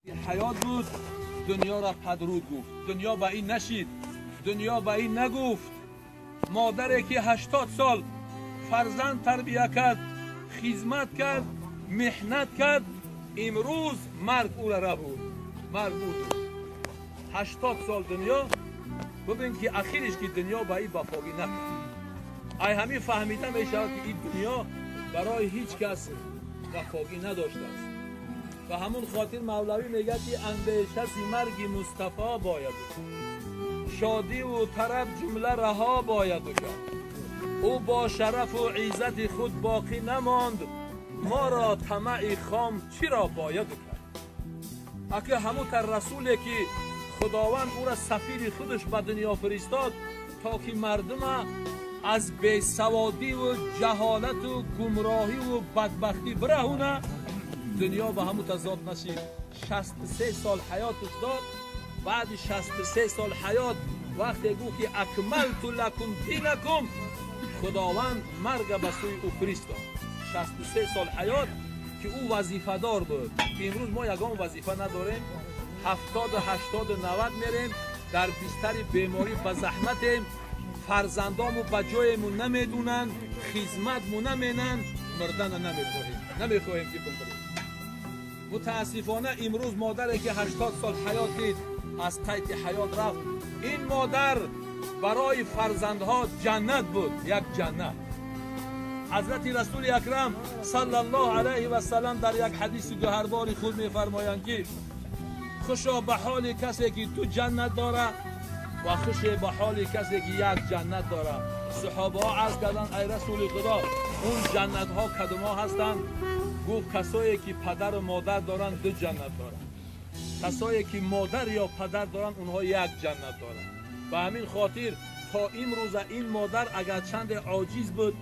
Ҳаёт буд, дунёро падруд гуфт. Дунё ба ин нашид, дунё ба ин нагуфт. Модаре ки 80 сол фарзанд тарбия кард, хизмат кард, меҳнат кард, имрӯз марг ӯро рабуд. Марг буд. 80 сол дунё, бибин ки ахириш ки дунё ба ин вафогӣ накард. Ай ҳамин фаҳмида мешавад ки ин дунё барои ҳеҷ кас вафогӣ надоштааст. Ба ҳамун хотир Мавлавӣ мегӯяд ки андеша зи марги Мустафо бояд, шодиву тараб ҷумла раҳо бояд кард. Ӯ бо шарафу иззати худ боқӣ намонд, моро тамаъи хом чиро бояд кард. Ака ҳамун тар расуле ки Худованд ӯро сафири худаш ба дунё фиристод, то ки мардума аз бесаводиву ҷаҳолату гумроҳиву бадбахтӣ бираҳуна, дунё ба ҳамун тазод нашид. 63 сол ҳаёташ дод. Баъди 63 сол ҳаёт вақте гуфт ки акмалту лакум динакум, Худованд марга ба сӯи ӯ фиристод. 63 сол ҳаёт ки ӯ вазифадор буд, ки имрӯз мо ягон вазифа надорем. 70, 80, 90 мерем, дар бистари беморӣ ба заҳматем, фарзандому ба ҷоему намедунанд, хизматму наменанд, мурдана намехоҳем, намехоҳем ки бимирем. Мутаассифона имрӯз модаре ки 80 сол ҳаёт дид, аз қайди ҳаёт рафт. Ин модар барои фарзандҳо ҷаннат буд, як ҷаннат. Ҳазрати Расули Акрам саллаллоҳу алайҳи васаллам дар як ҳадиси гӯҳарбори худ мефармоянд ки хушо ба ҳоли касе ки ду ҷаннат дора ва хуше ба ҳоли касе ки як ҷаннат дора. Саҳобаҳо арз карданд: ай Расули Худо, он ҷаннатҳо кадомҳо ҳастанд? Гуфт: касое ки падару модар доранд ду ҷаннат доранд, касое ки модар ё падар доранд онҳо як ҷаннат доранд. Ба ҳамин хотир то имрӯза ин модар агарчанде оҷиз буд,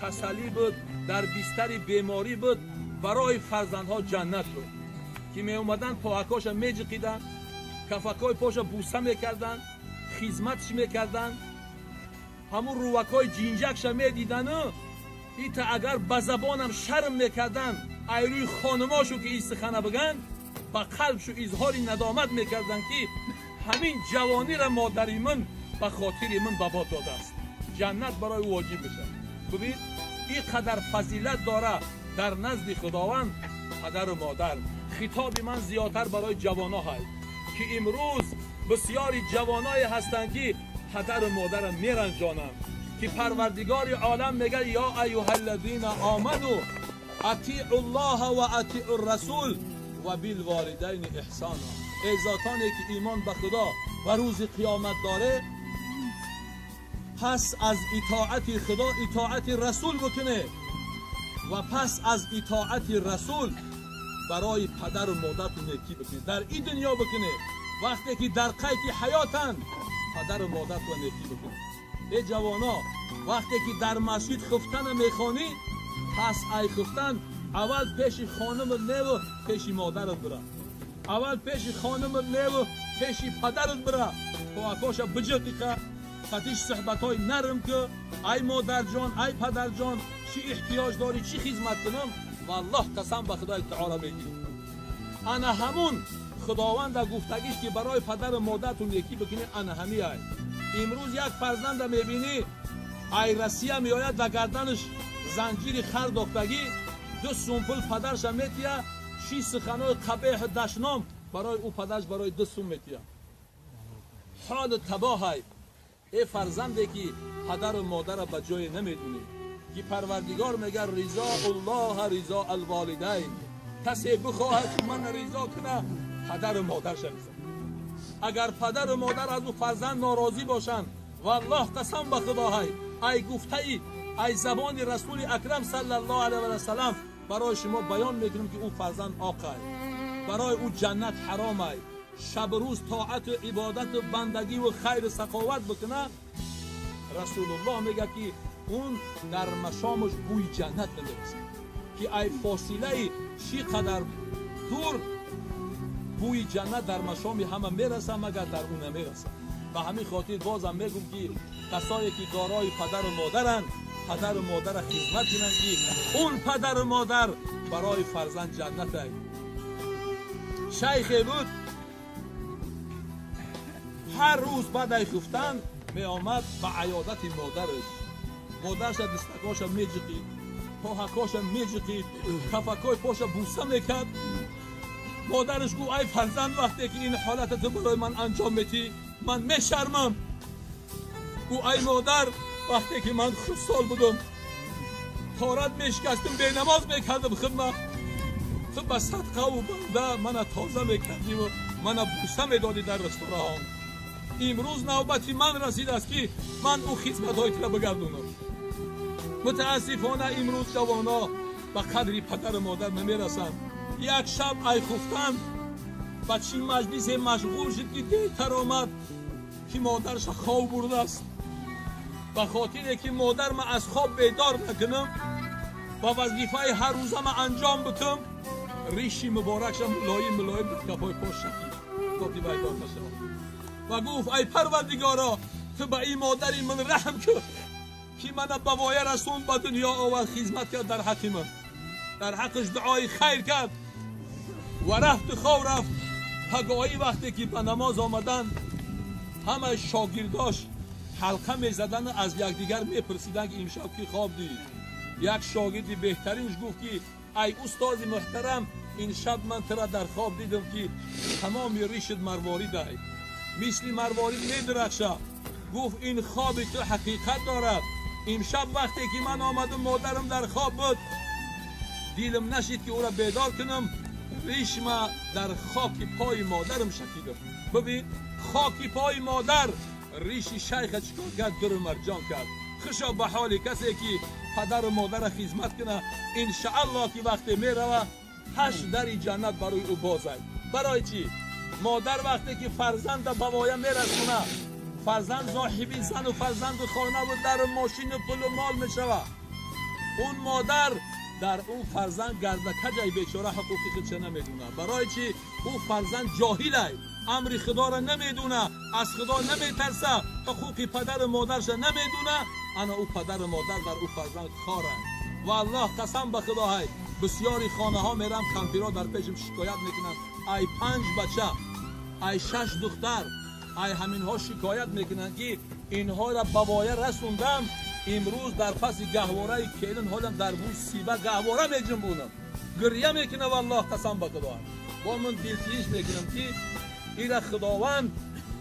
касалӣ буд, дар бистари беморӣ буд, барои фарзандҳо ҷаннат буд ки меомаданд поакоша меҷиқиданд, кафакҳои поша буса мекарданд, хизматш мекарданд, ҳамун рувакҳои ҷинҷакша медидану ита агар ба забонам шарм мекарданд, айрӯи хонумошу ки ин сухана бигӯянд, ба қалбшу изҳори надомат мекарданд ки ҳамин ҷавонира модари ман ба хотири ман ба бод додааст. Ҷаннат барои ӯ воҷиб мешавад. Бибин, ин қадар фазилат дора дар назди Худованд падару модар. Хитоби ман зиёдтар барои ҷавоно ҳаст ки имрӯз бисёри ҷавоное ҳастанд ки падару модарро меранҷонанд, ки Парвардигори олам мегӯяд: ё айюҳаллазина оману атиъу ллоҳа ва атиъу расул ва билволидайни эҳсона. Эй зотоне ки имон ба Худо ва рӯзи қиёмат доре, пас аз итоати Худо итоати расул бикуне ва пас аз итоати расул барои падару модаратон некӣ бикунед, дар ин дунё бикунед. Вақте ки дар қайди ҳаётанд, падару модаратон некӣ бикунед. Эй ҷавоно, вақте ки дар масҷид хуфтана мехонӣ, пас ай хуфтан аввал пеши хонумат неву пеши модарат бира, аввал пеши хонумат неву пеши падарат бира, поакоша биҷиқиқа, қатиш суҳбатҳои нарм ку: ай модарҷон, ай падарҷон, чӣ эҳтиёҷ дорӣ, чӣ хизмат кунам? Валлоҳ қасам ба Худои таоло мегирем, ана ҳамун Худованда гуфтагиш ки барои падару модаратон некӣ бикунӣ, ана ҳами ай. Имрӯз як фарзанда мебинӣ, ай Россия меояд, ба гарданаш занҷири хар дохтагӣ, 2 сум пул падарша метия, чӣ суханои қабеҳу дашном барои ӯ падараш барои 2 сум метия. Ҳоли табоҳай. Эй фарзанде ки падару модарро ба ҷое намедунӣ, ки Парвардигор мегӯяд: ризоуллоҳа ризо алволидайн. Касе бихоҳад ки ман ризо куна, падару модарша ризо. Агар падару модар аз ӯ фарзанд норозӣ бошанд, валлоҳ қасам ба Худоҳай, ай гуфтаи ай забони Расули Акрам саллаллоҳу алайҳи васаллам барои шумо баён мекунем ки ӯ фарзанд оқай, барои ӯ ҷаннат ҳаромай. Шабу рӯз тоату ибодату бандагиву хайру сақоват бикуна, Расулуллоҳ мегӯяд ки он дар машомаш бӯи ҷаннат намерасад, ки ай фосилаи чӣ қадар дур бӯи ҷаннат дар машоми ҳама мерасад, магар дар ӯ намерасад. Ба ҳамин хотир бозам мегӯм ки касое ки дорои падару модаранд, падару модарро хизмат кунанд, ки он падару модар барои фарзанд ҷаннат ай. Шайхе буд, ҳар рӯз баъд ай хуфтан меомад ба аёдати модараш. Модарша дастакоша меҷиқид, поҳакоша меҷиқид, кафакои поша буса мекард. Модараш гуфт: ай фарзанд, вақте ки ин ҳолата ту барои ман анҷом метӣ, ман мешармам. Гуфт: ай модар, вақте ки ман хурдсол будам, торат мешикастам, бенамоз мекардам хидмат. Ту ба садқаву банда мана тоза мекардиву мана буса медодӣ дар рестораон. Имрӯз навбати ман расидааст, ки ман ӯ хизматҳои тура бигардонам. Мутаассифона, имрӯз ҷавоно ба қадри падару модар намерасанд. Як шаб ай хуфтан ба чӣ маҷлисе машғул шуд, ки дертар омад, ки модарша хоб бурдааст. Ба хотире ки модарма аз хоб бедор накунам ва вазифаи ҳаррӯзама анҷом битам, риши муборакша мулоим мулоим дар кафои пош шакид, то ки байдор нашавад. Ва гуфт: ай Парвардигоро, ту ба ин модари ман раҳм кун, ки мана ба воя расонд, ба дунё овард, хизмат кард дар ҳаққи ман. Дар ҳаққаш дуои хайр кард ва рафту хоб рафт. Пагоҳӣ вақте ки ба намоз омаданд, ҳамаи шогирдош ҳалқа мезадану аз якдигар мепурсиданд, ки имшаб ки хоб дид. Як шогирди беҳтаринш гуфт, ки ай устози муҳтарам, ин шаб ман тура дар хоб дидам, ки тамоми ришат марворидай, мисли марворид медурахша. Гуфт: ин хоби ту ҳақиқат дорад. Имшаб вақте ки ман омадам, модарам дар хоб буд, дилам нашид, ки ӯра бедор кунам, ришма дар хоки пои модарам шакидам. Бибин, хоки пои модар риши шайха чикор кард? Дуру марҷон кард. Хушо ба ҳоли касе, ки падару модара хизмат куна. Иншааллоҳ, ки вақте мерава, ҳашт дари ҷаннат барои ӯ бозад. Барои чӣ? Модар вақте ки фарзанда ба воя мерасона, фарзанд соҳиби зану фарзанду хонаву дару мошину пулу мол мешавад, он модар дар он фарзанд гардакаҷай бечора ҳуқуқи худша намедона. Барои чӣ? Ӯ фарзанд ҷоҳилай, амри худоро намедона, аз худо наметарса, ҳуқуқи падару модарша намедона. Ана ӯ падару модар дар ӯ фарзанд хоранд. Ва Аллоҳ, қасам ба худоҳай, бисёри хонаҳо мерам, кампиро дар пешам шикоят мекунанд. Ай панҷ бача, ай шаш духтар, ай ҳаминҳо шикоят мекунанд, ки инҳоро ба воя расондам, имрӯз дар паси гаҳвораи келин ҳолам дар бӯи сиба гаҳвора меҷунбонам, гирья мекунам. Валлоҳ, қасам ба худо, бо ман дилтиш мекунам, ки ира худованд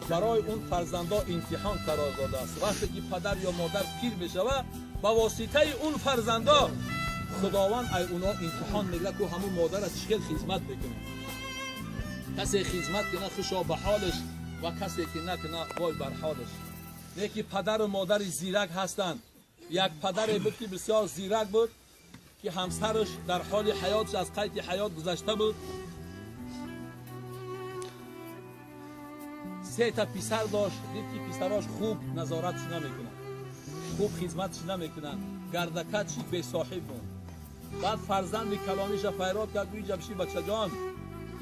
барои он фарзандо имтиҳон қарор додааст. Вақте ки падар ё модар пир мешавад, ба воситаи он фарзандо худованд ай уно имтиҳон мегирад, ку ҳамун модара чӣ хел хизмат мекунад. Касе хизмат кунад, хушо ба ҳолаш, ва касе ки накунад, вой бар ҳолаш. Леки падару модари зирак ҳастанд. Як падаре буд, ки бисёр зирак буд, ки ҳамсараш дар ҳоли ҳаётш аз қайди ҳаёт гузашта буд. Се та писар дошт. Дид, ки писарош хуб назоратш намекунанд, хуб хизматш намекунанд, гардакачи бесоҳиб буд. Баъд фарзанди калониша файрод кард: гӯи ҷабши, бачаҷон.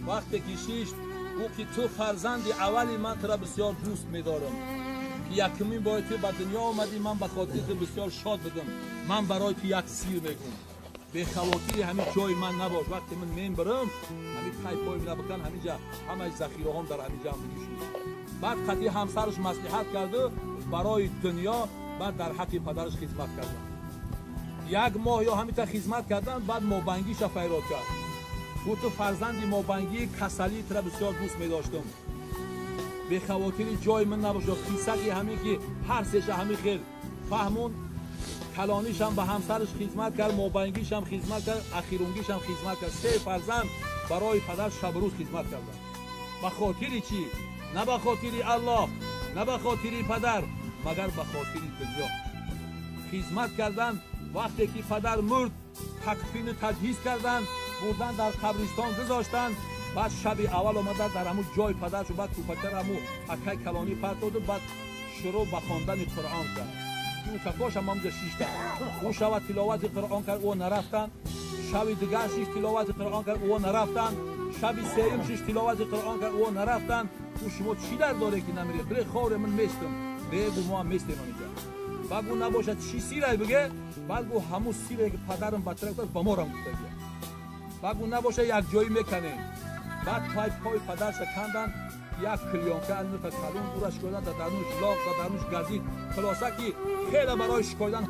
Вақте ки шишт, гӯ ки ту фарзанди аввали ман, тура бисёр дӯст медорам, ки якумин бори ту ба дунё омадӣ, ман ба хотири ту бисёр шод будам. Ман барои ту як сир мегӯм, бехавотири ҳамин ҷои ман набош. Вақте ман мембирам, ҳамин пай поим набикан, ҳаминҷа ҳамаи захираҳом дар ҳамин ҷамъ шуд. Баъд қатъи ҳамсараш маслиҳат карду барои дунё баъд дар ҳаққи падараш хизмат кардан. Як моҳ ё ҳаминта хизмат кардан, баъд мобангиша файрод кард. Гуфт: ту фарзанди мобангии касалии тура бисёр дӯст медоштам, бехавотири ҷои ман набошад. Хисаки ҳамин ки ҳар сеша ҳамин хел фаҳмон. Калонишам ба ҳамсараш хизмат кард, мобангишам хизмат кард, ахирунгишам хизмат кард. Се фарзанд барои падар шабрӯз хизмат карданд. Ба хотири чӣ? На ба хотири Аллоҳ, на ба хотири падар, магар ба хотири дунё хизмат карданд. Вақте ки падар мурд, такфину таҷҳиз карданд, бурдан дар қабристон гузоштанд. Баъд шаби аввал омада дар ҳамун ҷои падаршу баъд кӯпачара ҳамун акай калонӣ партоду, баъд шурӯъ ба хондани Қуръон кард. Ӯ какошам ҳамҷа шишта, ӯ шава тиловати Қуръон кард, ӯ нарафтанд. Шаби дигар шиш тиловати Қуръон кард, ӯ нарафтанд. Шаби сеюм шиш тиловати Қуръон кард, ӯ нарафтанд. Ӯ шумо чӣ дар доре, ки намере? Бире ховре, ман местам. Бегу, мо ҳам местем ҳаминҷа. Баъд гу набошад, чӣ сирай биге? Баъд гу ҳамун сире, ки падарам бачара гуфтааст, ба морам гуфтагия. Баъд гу набошад, як ҷоӣ меканем. Баъд пой падарша кандан, як клеёнка алнута калон ура шикодан, дар дарунаш лоқ, дар дарунаш газид. Хулоса, ки хеле барои шикоидан.